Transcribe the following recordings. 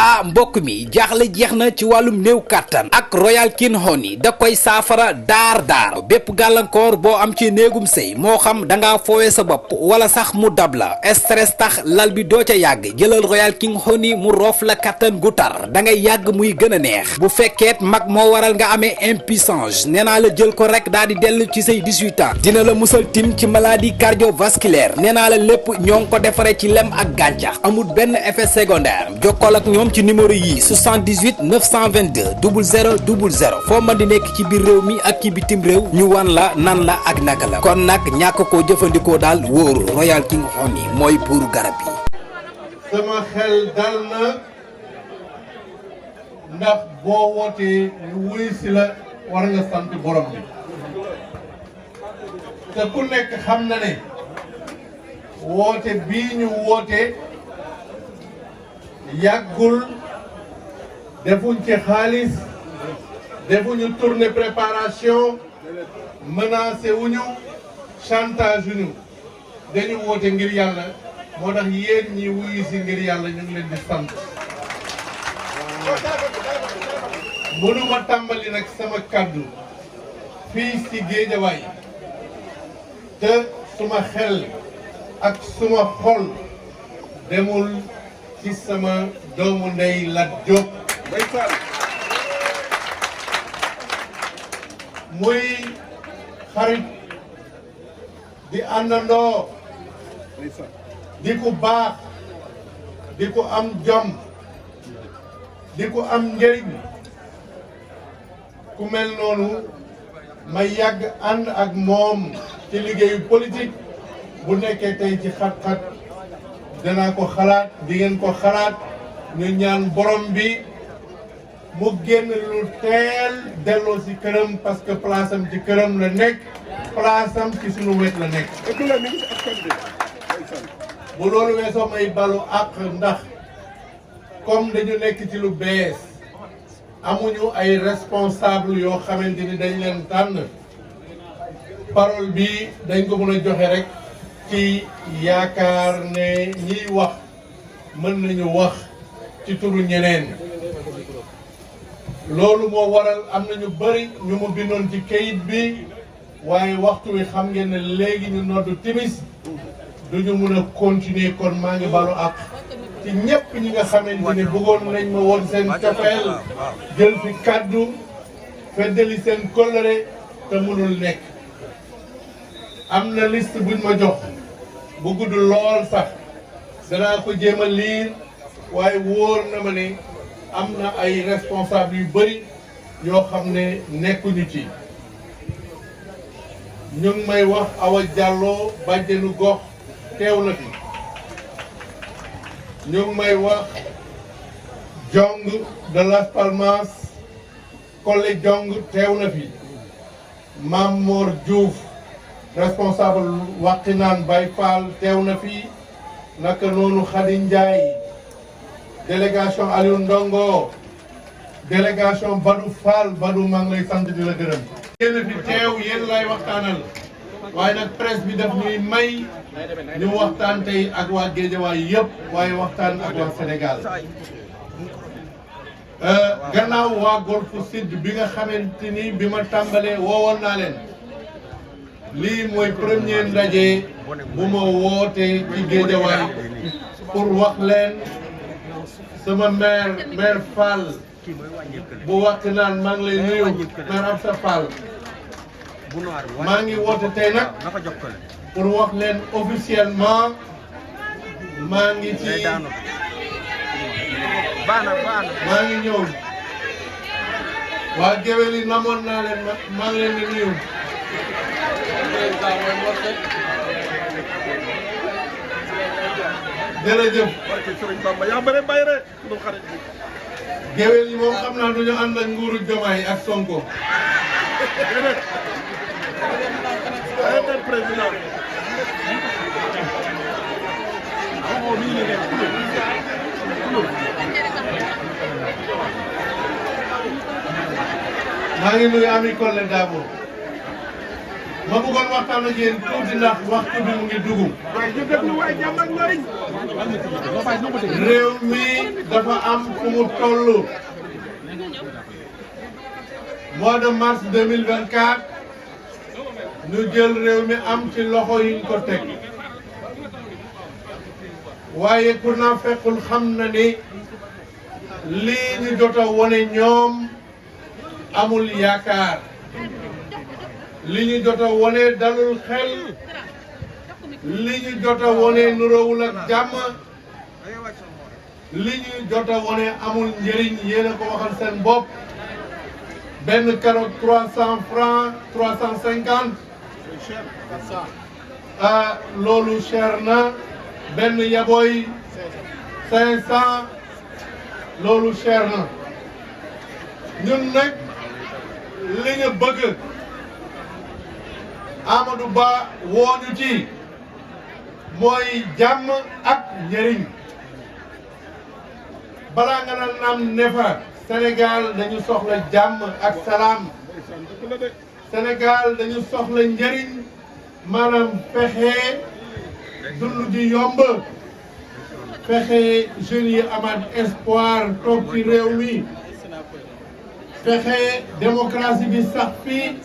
ah mbokk mi jaaxle jeex na ci wàllum néew kàttan ak Royal King Honey da koy saafara daar bépp gàllankoor boo am ci néegum sëy moo xam da ngaa foowee sa bopp wala sax mu dab la stress tax lal bi doo ca yàgg jëlal Royal King Honey mu roof la kàttan gu tar da ngay yàgg muy gën a neex bu fekkeet mag moo waral nga amee impuissance nee naa la jël ko rek daal di dellu ci say 18 ans dina la musal tim ci maladie cardiovasculaire nee naa la lépp ñoo ngi ko defaree ci lem ak gàncax amul benn effet secondaire jokkool ak ñoom ci numéro yii 78 922 00 00 foo mën di nekk ci biir réew mi ak ci bitim réew ñu wan la nan la ak naka la kon nag ñàkk koo jëfandikoo daal wóoru Royal King Honey mooy buuru garab yi. sama xel dal na ndax boo wootee ñu wuy si la war nga sant borom bi te ku nekk xam na ne woote bii ñu woote yàggul defuñ ci xaalis defuñu tournée préparation menacé wuñu chantage wuñu dañu woote ngir yàlla moo tax yéen ñi wuyu si ngir yàlla ñu ngi leen di sant mënuma tàmbali nag sama kàddu fii si Géejawaay te suma xel ak suma xol demul ci sama doomu ndey Lat Diop muy xarit di àndandoo di ku baax di ku am jom di ku am njëriñ ku mel noonu ma yàgg ànd ak moom ci liggéeyu politique bu nekkee tey ci xat-xat danaa ko xalaat di ngeen ko xalaat ñu ñaan borom bi mu génn lu teel delloo ci këram parce que place am ci këram la nekk place am ci sunu wet la nekk. bu loolu weesoo may balu àq ndax comme dañu nekk ci lu bees amuñu ay responsable yoo xamante ni dañ leen tànn parole bi dañ ko mën a joxe rek ci yaakaar ne ñiy wax mën nañu wax ci turu ñeneen loolu moo waral am na ñu bëri ñu mu bindoon ci kayit bi waaye waxtu wi xam ngeen ne léegi ñu noddu timis duñu mën a continuer kon maa ngi balu ak ci ñëpp ñi nga xamante ne bëggoon nañ ma woon seen cofeel jël fi kàddu feddali seen kóllëre te mënul nekk am na liste buñ ma jox bu gudd lool sax danaa ko jéem a liir waaye wóor na ma ne am na ay responsable yu bëri yoo xam ne nekkuñu ci ñu ngi may wax Awa Diallo bàjjenu gox teew na fi ñu ngi may wax Jong de Las Palmas Collé Jong teew na fi Mam Mor Diouf responsable Wakhinane Baye Fall teew na fi naka noonu Khady Ndiaye délégation Aliou Ndongo délégation Badou Fall Badou maa ngi lay sant di la gërëm. yéen fi teew yéen lay waxtaanal waaye nag presse bi daf ñuy may ñu waxtaan tey ak waa Géejawaay yëpp waaye waxtaan ak waa Sénégal gannaaw waa Golf Sud bi nga xamante ni bi ma tàmbalee woowoon naa leen lii mooy premier ndaje bu ma woote ci Géejawaay pour wax leen sama maire Fall bu Wakhinane maa ngi lay nuyu maire Absa Fall maa ngi woote tey nag pour wax leen officiellement maa ngi ci maa ngi ñëw waa géwél yi namoon naa leen maa ngi leen di nuyu jërëjëf géwél yi moom xam naa duñu ànd ak nguuru Diomaye ak Sonko président maa ngi nuyu Ami Collé Dabo ma bëggoon waxtaan ak yéen tuuti ndax waxtu bi mu ngi dugg. waaye ñu déglu waay jàmm ak njëriñ. réew mi dafa am fu mu toll. mois de mars 2024 ñu jël réew mi am ci loxo yiñ ko teg waaye ku na fekkul xam na ni lii ñu jot a wone ñoom amul yaakaar li ñu jot a wone dalul xel li ñu jot a wone nuroowul ak jàmm li ñu jot a wone amul njëriñ yéen a ko waxal seen bopp benn carotte 300 francs 350 loolu cher na benn yaboy 500 loolu cher na ñun nag li ñu bëgg Amadou Ba wooñu ci mooy jàmm ak njëriñ balaa nga naan naam ne fa Sénégal dañu soxla jàmm ak salaam Sénégal dañu soxla njëriñ maanaam fexe dund ji yomb fexe jeunes yi amaat espoir toog ci réew mi fexe démocratie bi sax fii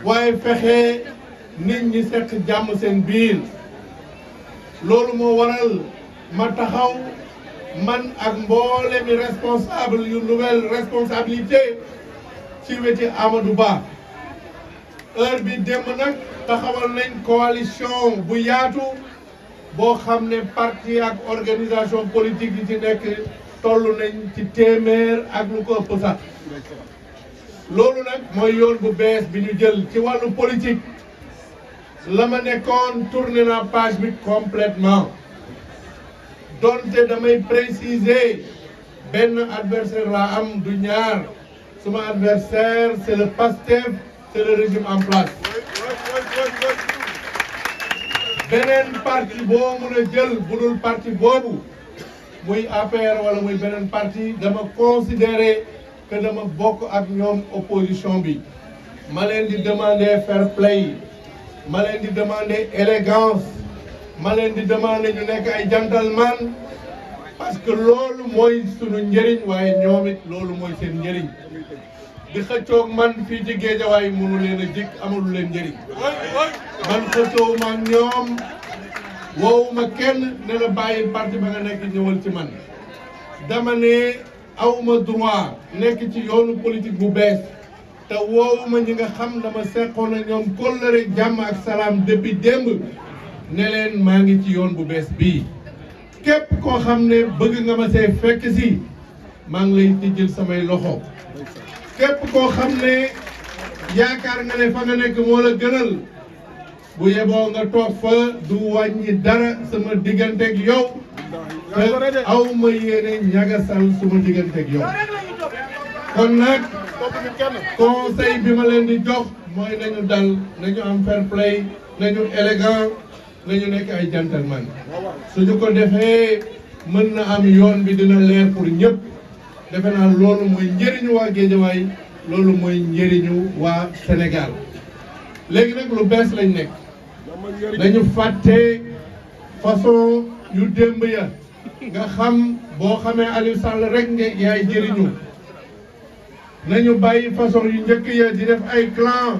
waaye fexe nit ñi sekk jàmm seen biir loolu moo waral ma taxaw man ak mboole mi responsable yu nouvelle responsabilité ci weti Amadou Ba heure bi démb nag taxawal nañ coalition bu yaatu boo xam ne parti ak organisation politique yi ci nekk toll nañ ci téeméer ak lu ko ëpp sax loolu nag mooy yoon bu bees bi ñu jël ci wàllu politique la ma nekkoon tourné na page bi complètement donte damay préciser benn adversaire laa am du ñaar suma adversaire c'est le PASTEF c'est le régime en place beneen parti boo mën a jël bu dul parti boobu muy APR wala muy beneen parti dama considérer que dama bokk ak ñoom opposition bi ma leen di demander fair play ma leen di demander élégance ma leen di demander ñu nekk ay gentleman parce que loolu mooy sunu njëriñ waaye ñoom it loolu mooy seen njëriñ di xëccoog man fii ci Géejawaay mënu leen a jik amulu leen njëriñ man xëccoo ma ak ñoom woowuma kenn ne la bàyyi parti ba nga nekk ñëwal ci man dama ne awma droit nekk ci yoonu politique bu bees te woowuma ñi nga xam dama seqoon na ñoom kóllëre jàmm ak salaam depuis démb ne leen maa ngi ci yoon bu bees bii képp koo xam ne bëgg nga ma see fekk si maa ngi lay tijjil samay loxo képp koo xam ne yaakaar nga ne fa nga nekk moo la gënal bu yeboo nga toog fa du wàññi dara sama digganteeg yow te aw ma yéene ñagasal suma digganteeg yow kon nag conseil bi ma leen di jox mooy nañu dal nañu am fair play nañu élégant nañu nekk ay gentleman suñu ko defee mën na am yoon bi dina leer pour ñëpp defe naa loolu mooy njëriñu waa Géejawaay loolu mooy njëriñu waa Sénégal léegi nag lu bees lañ nekk dañu fàtte façon yu démb ya nga xam boo xamee Aliou Sall rek nga yaay jëriñu nañu bàyyi façon yu njëkk ya di def ay clan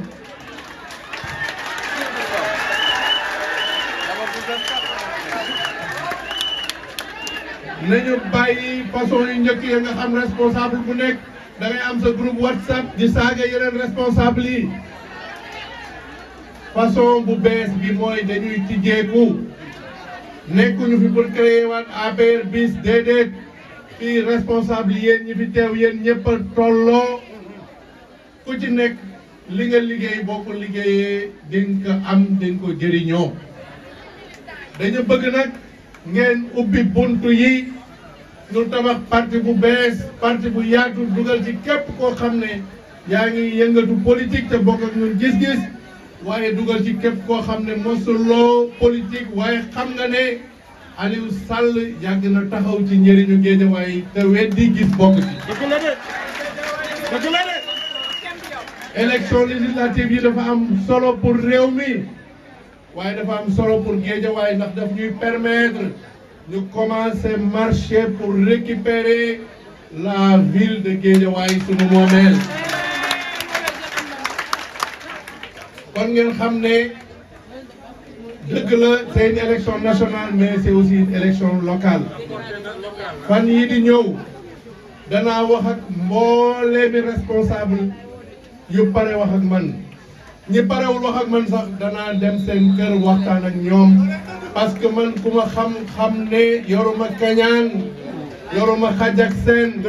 nañu bàyyi façon yu njëkk ya nga xam responsable bu nekk da ngay am sa groupe WhatsApp di saaga yeneen responsable yi façon bu bees bi mooy dañuy tijjeeku nekkuñu fi pour créer waat APR bis déedéet fii responsable yéen ñi fi teew yéen ñëpp a tolloo ku ci nekk li nga liggéey boo ko liggéeyee di nga ko am di nga ko jëriñoo dañu bëgg nag ngeen ubbi buntu yi ñu tabax parti bu bees parti bu yaatu dugal ci képp koo xam ne yaa ngi yëngatu politique te bokk ak ñun gis-gis waaye dugal ci képp koo xam ne mosuloo politique waaye xam nga ne Aliou Sall yàgg na taxaw ci njëriñu Géejawaay te weddi gis bokk ci. dëgg la de dëgg la de. élection législative yi dafa am solo pour réew mi waaye dafa am solo pour Guédiawaye ndax daf ñuy permettre ñu commencer marcher pour récupérer la ville de Guédiawaye sunu moomeel. kon ngeen xam ne dëgg la c'est une élection nationale mais c'est aussi une élection locale fan yi di ñëw danaa wax ak mbooleemi responsable yu pare wax ak man ñi parewul wax ak man sax danaa dem seen kër waxtaan ak ñoom parce que man ku ma xam ne yoruma kañaan yoruma xaj ak seen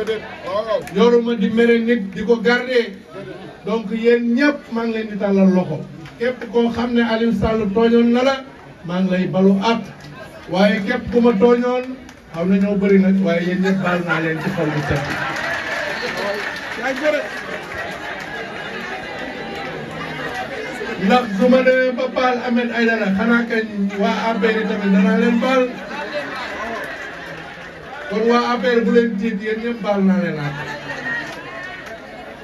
yoruma di mere nit di ko garder donc yéen ñëpp maa ngi leen di tàllal loxo képp koo xam ne Aliou Sall tooñoon na la maa ngi lay balu at waaye képp ku ma tooñoon xaw na ñoo bëri nag waaye yéen ñëpp baal naa leen ci xol bu set. ndax su ma demee ba baal Ahmed Aïdara xanaa kañ waa APR tamit danaa leen baal kon waa APR bu leen tiit yéen ñëpp baal naa leen at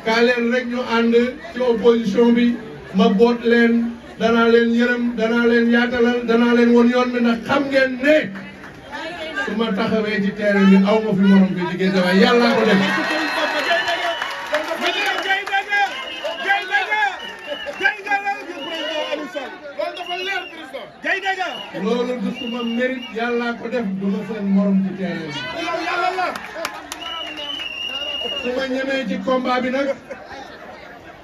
kaa leen rek ñu ànd ci opposition bi ma boot leen danaa leen yërëm danaa leen yaatalal danaa leen won yoon bi ndax xam ngeen ne su ma taxawee ci terrain bi aw ma fi morom bi di Guédiawaye yàllaa ko def. loolu du suma mérite yàllaa ko def du ma seen morom ci terrain bi. su ma ñemee ci combat bi nag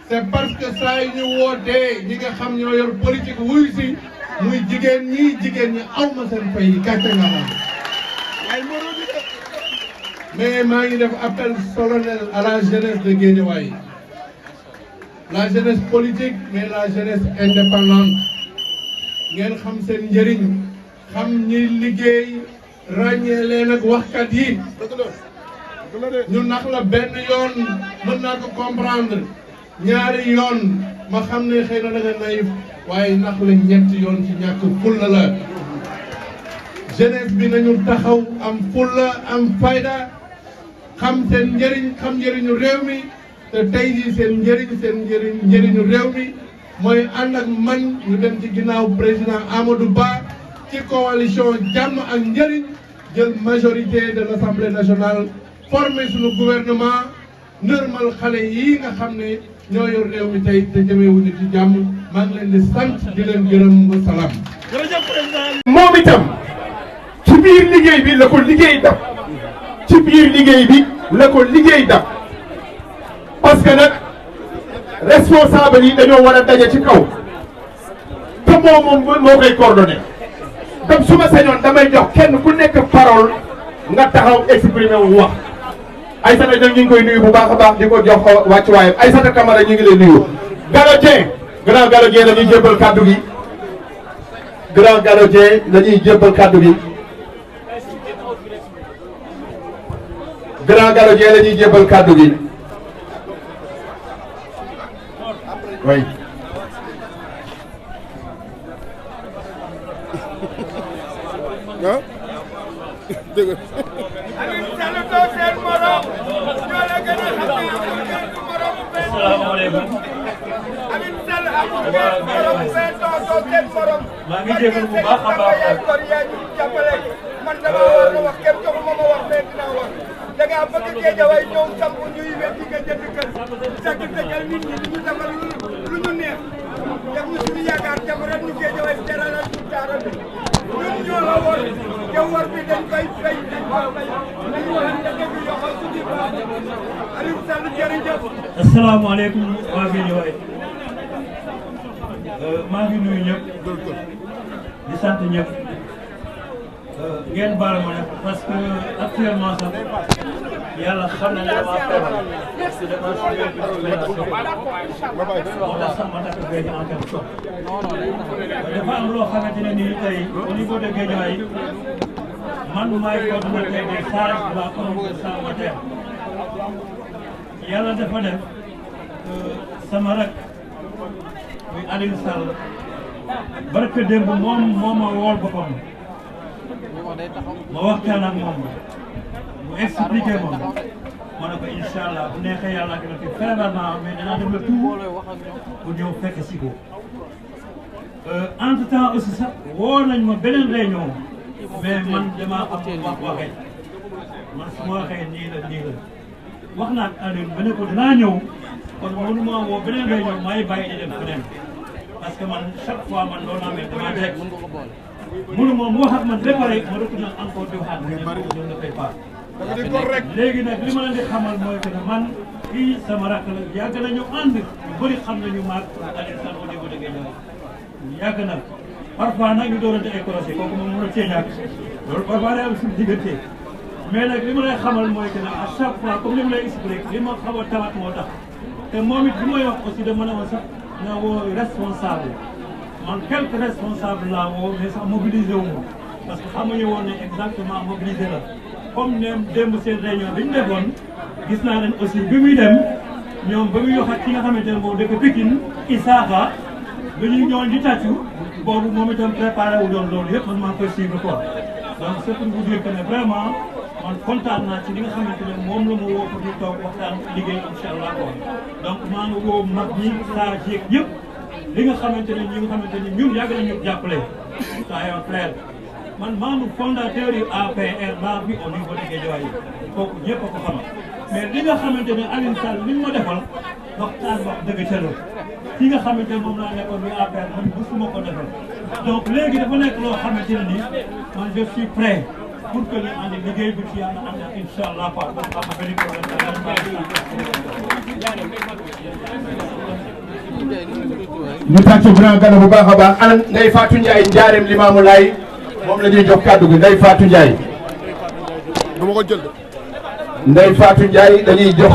c'est parce que saa yu ñu wootee ñi nga xam ñoo yor politique wuy si muy jigéen ñi aw ma seen fay gàcce nga xam. mais maa ngi def appel solennel à la jeunesse de Guédiawaye la jeunesse politique mais la jeunesse indépendante ngeen xam seen njëriñ xam ñi liggéey ràññee leen ak waxkat yi ñu nax la benn yoon mën naa ko comprendre ñaari yoon ma xam ne xëy na da nga naïf waaye nax la ñetti yoon ci ñàkk fulla la jeunesse bi nañu taxaw am fulla am fayda xam seen njëriñ xam njëriñu réew mi te tey jii seen njëriñu réew mi mooy ànd ak man ñu dem ci ginnaaw président Amadou Ba ci coalition jàmm ak njëriñ jël majorité de l'Assemblée nationale former suñu gouvernement normal xale yi nga xam ne ñoo yor réew mi tey te jëmeewuñu ci jàmm maa ngi leen di sant di leen gërëm wa salaam. jërëjëf président. moom itam ci biir liggéey bi la ko liggéey dab ci biir liggéey bi la ko liggéey dab parce que nag responsable yi dañoo war a daje ci kaw te moom moo koy coordonné donc su ma sañoon damay jox kenn ku nekk parole nga taxaw exprimer wu wax. Aïssata Dieng ñu ngi koy nuyu bu baax a baax di ko jox wàccuwaayam Aïssata Camara ñu ngi lay nuyu. Gallo Dieng grand Gallo Dieng la ñuy jébbal kàddu gi grand Gallo Dieng la ñuy jébbal kàddu gi grand Gallo Dieng la ñuy jébbal kàddu gi oui. dëgg maa ngi jégalu bu baax a baax man dama war a wax kenn joxuma ma wax mais dinaa wax da ngaa bëgg Guédiawaye ñëw samp ñuy wetti nga jënd kër sakk tegal nit ñi ñu defal lu ñu neex def ñu suñu yaakaar jamono ñu Guédiawaye teralal ñu taaral bi ñun ñoo la war te war bi dañ koy fay dañu waxante dëgg yoo xam suñu baax Aliou Sall jërëjëf. asalaamaaleykum waa Guédiawaye maa ngi nuyu ñëpp di sant ñëpp ngeen baal ma nag parce que actuellement sax yàlla xam na ne damaa feebar parce que damaa suivre moo tax sax ma takk béy en quelque sorte dafa am loo xamante ne nii tey au niveau de Guédiawaye man maay coordonnateur des Sarak de la commune de Sam Notaire yàlla dafa def sama rak muy Aliou Sall barke démb moom ma wool boppam ma waxtaan ak moom mu expliqué moom ma ne ko incha allah bu neexee yàlla ak fi feebar naa mais danaa def le tout pour ñëw fekk si ko entre temps aussi sax woo nañ ma beneen réunion mais man damaa am waxee man su ma waxee nii la wax naa ak Alioune ba ne ko dinaa ñëw kon mënu ma woo beneen réunion may bàyyi di dem feneen parce que man chaque fois man loolu amee dama direct mënu ma mu wax ak man ba pare ma retourné encore di waxaat mu ne na fay part léegi nag li ma leen di xamal mooy que ne man fii sama rakk la yàgg nañu ànd ñu bëri xam nañu maag Alioune Sall au niveau de Guédiawaye yàgg na parfois nag ñu doorante ay crochet kooku moom mën a cee ñàkk loolu parfois day am suñu diggante mais nag li ma lay xamal mooy que ne à chaque fois comme li ma lay expliqué li ma xaw a tawat moo tax te moom it li may wax aussi dama ne woon sax na woo responsable man quelques responsables laa woo mais sax mobilisé wu ma parce que xamuñu woon ne exactement mobilisé la comme ne démb seen réunion bi ñu defoon gis naa leen aussi bi muy dem ñoom ba muy wax ak ki nga xamante ne moom dëkk Pikine Isaaxa ba ñuy ñëwoon di tàccu boobu moom itam préparé wu doon loolu yëpp man maa ngi koy suivre quoi donc c'est pour vous dire que ne vraiment man kontaan naa ci li nga xamante ne moom la ma woo pour ñu toog waxtaan liggéey incha allah quoi donc maa ngi woo mag ñi saa jeeg yëpp li nga xamante ne ñi nga xamante ne ñun yàgg nañu jàppale soyons clairs man membre fondateur yu APR laa bi au niveau de Guédiawaye kooku ñëpp a ko xamal mais li nga xamante ne Alioune Sall li ñu ma defal waxtaan wax dëgg ca la ki nga xamante ne moom laa nekkoon bi APR man busuma ko defal donc léegi dafa nekk loo xamante ne nii man je suis prêt pour que ñu ànd liggéey bi ci yàlla ànd ak incha allah quoi pour am benn ñu tàccu grand gana bu baax a baax ana Ndeye Fatou Ndiaye njaareem Limamou Laye moom la ñuy jox kàddu gi Ndeye Fatou Ndiaye. dama ko jël. Ndeye Fatou Ndiaye dañuy jox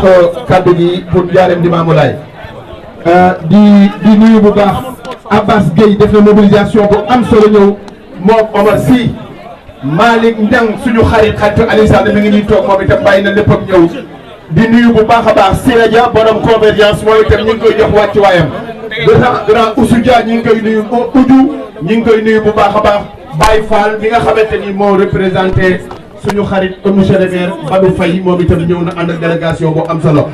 kàddu gi pour njaareem Limamou Laye. di nuyu bu baax Abbas Gueye def na mobilisation bu am solo ñëw moom Omar Sy Malick Ndiang suñu xarit Alioune Sall mi ngi ñuy toog moom itam bàyyi na léppam ñëw. di nuyu bu baax a baax Sira Dia borom convergence mooy itam ñu ngi koy jox wàcc waayam grand Oussou Dia ñu ngi koy nuyu Uju ñu ngi koy nuyu bu baax a baax Baye Fall mi nga xamante ni moo représenté suñu xarit monsieur le maire Badou Faye moom itam ñëw na ànd ak délégation bu am solo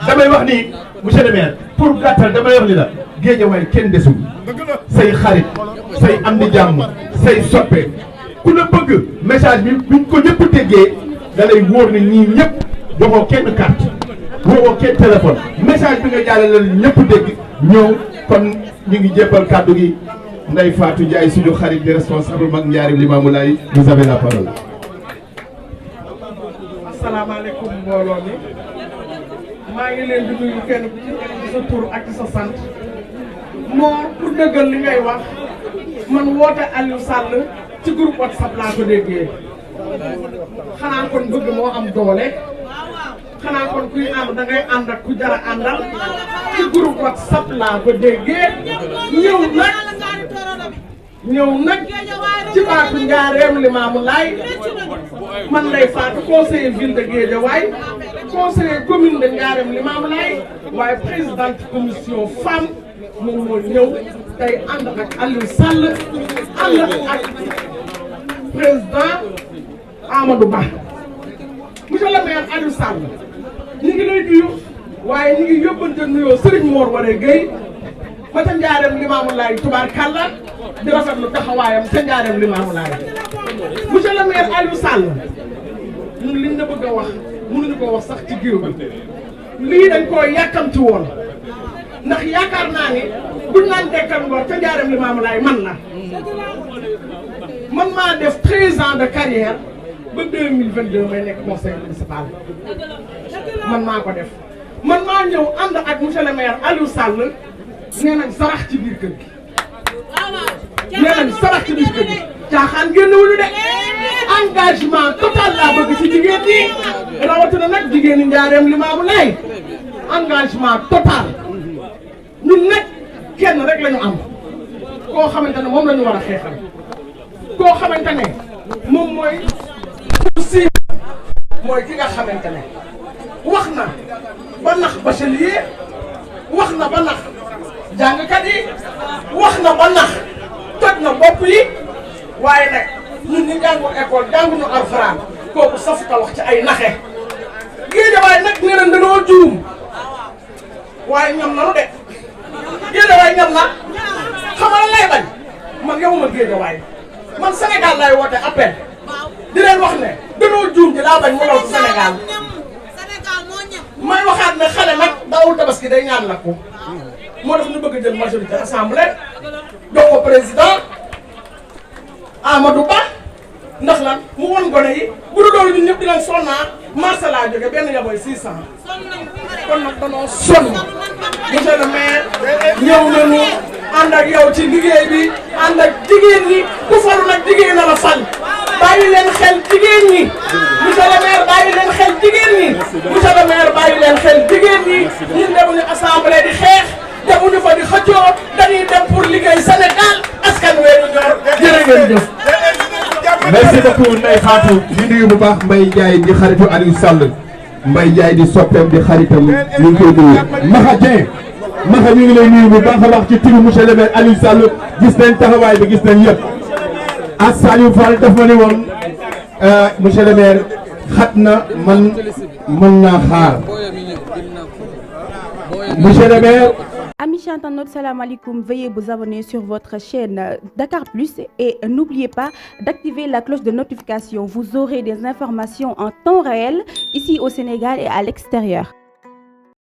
damay wax ni monsieur le maire pour gàttal damay wax ni la Guédiawaye kenn desul say xarit say am di jàmm say soppe ku la bëgg message bi buñ ko ñëpp déggee da lay wóor ni ñii ñëpp joxoo kenn carte woowoo kenn téléphone message bi nga jàllale la ñëpp dégg ñëw kon ñu ngi jébbal kàddu gi Ndeye Fatou Ndiaye suñu xarit di responsable mag Njaareem Limamou Laye vous avez la parole. asalaamaaleykum mbooloo mi maa ngi leen di nuyu kenn ku ci sa tur ak sa sant moo pour dëggal li ngay wax man woote Aliou Sall ci groupe WhatsApp laa ko déggee xanaa kon bëgg moo am doole. xanaa kon kuy ànd da ngay ànd ak ku jara àndal ci groupe WhatsApp laa ko déggee ñëw nag ci baatu Njaareem Limamou Laye man Ndeye Fatou conseiller ville de Guédiawaye conseiller commune de Njaareem Limamou Laye waaye présidente commission femme moom moo ñëw tey ànd ak Aliou Sall ànd ak président Amadou Ba monsieur le maire Aliou Sall ñu ngi lay nuyu waaye ñu ngi yóbbante nuyoo Serigne Mor Waré Gueye ba ca Njaareem Limamou Laye tubaarkàlla di rafetlu taxawaayam ca Njaareem Limamou Laye monsieur le maire Aliou Sall ñun liñ la bëgg a wax mënuñu ko wax sax ci géew bi lii dañ koo yàkkamti woon ndax yaakaar naa ni buñ naan dekkal ngor ca Njaareem Limamou Laye man la man maa def 13 ans de carrière ba 2022 may nekk conseil municipal man maa ko def man maa ñëw ànd ak monsieur le maire Aliou Sall nee nañ sarax ci biir kër gi nee nañ sarax ci biir kër gi caaxaan génnewuñu de engagement total laa bëgg ci jigéen ñi rawatina nag jigéen ñi Njaareem Limamou Laye engagement total ñun nag kenn rek la ñu am koo xamante ne moom la ñu war a xeexal koo xamante ne moom mooy aussi mooy ki nga xamante ne wax na ba nax bachelier wax na ba nax jàngkat yi wax na ba nax toj na bopp yi waaye nag ñun ñi jàngu école jànguñu alxuraan kooku safuta wax ci ay naxe Guédiawaye nag nee na dañoo juum waaye ñam nanu de Guédiawaye ñam na xamal lay bañ man yowuma Géejawaay man Sénégal lay woote appel di leen wax ne danoo juum ji laa bañ mu law ci Sénégal may waxaat ne xale nag daawul tabaski day ñaan la ko moo tax ñu bëgg a jël majorité assemblée jox ko président Amadou Ba ndax lan mu won gone yi bu dul loolu ñun ñëpp dinañ sonnaa marché laa jóge benn yaboy 600 kon nag danoo sonn monsieur le maire ñëw nañu ànd ak yow ci liggéey bi ànd ak jigéen ñi ku falu nag jigéen na la fal bàyyi leen xel jigéen ñi monsieur le maire bàyyi leen xel jigéen ñi monsieur le maire bàyyi leen xel jigéen ñi ñun demuñu assemblée di xeex demuñu fa di xëccoo dañuy dem pour liggéey Sénégal askan weeru ñor jërë ngeen jëf. merci beaucoup Ndeye Fatou di nuyu bu baax Mbaye Ndiaye di xaritu Aliou Sall Mbaye Ndiaye di soppeem di xaritam ñu ngi koy nuyu Maxa Dieng Maxa ñu ngi lay nuyu bu baax a baax ci turu monsieur le maire Aliou Sall gis nañ taxawaay bi gis nañ yëpp ak Saliou Fall daf ma ne woon monsieur le maire xat na man mën naa xaar monsieur le maire. Amis internautes, salam alaikum. Veuillez vous abonner sur votre chaîne Dakar Plus et n'oubliez pas d'activer la cloche de notification. Vous aurez des informations en temps réel ici au Sénégal et à l'extérieur.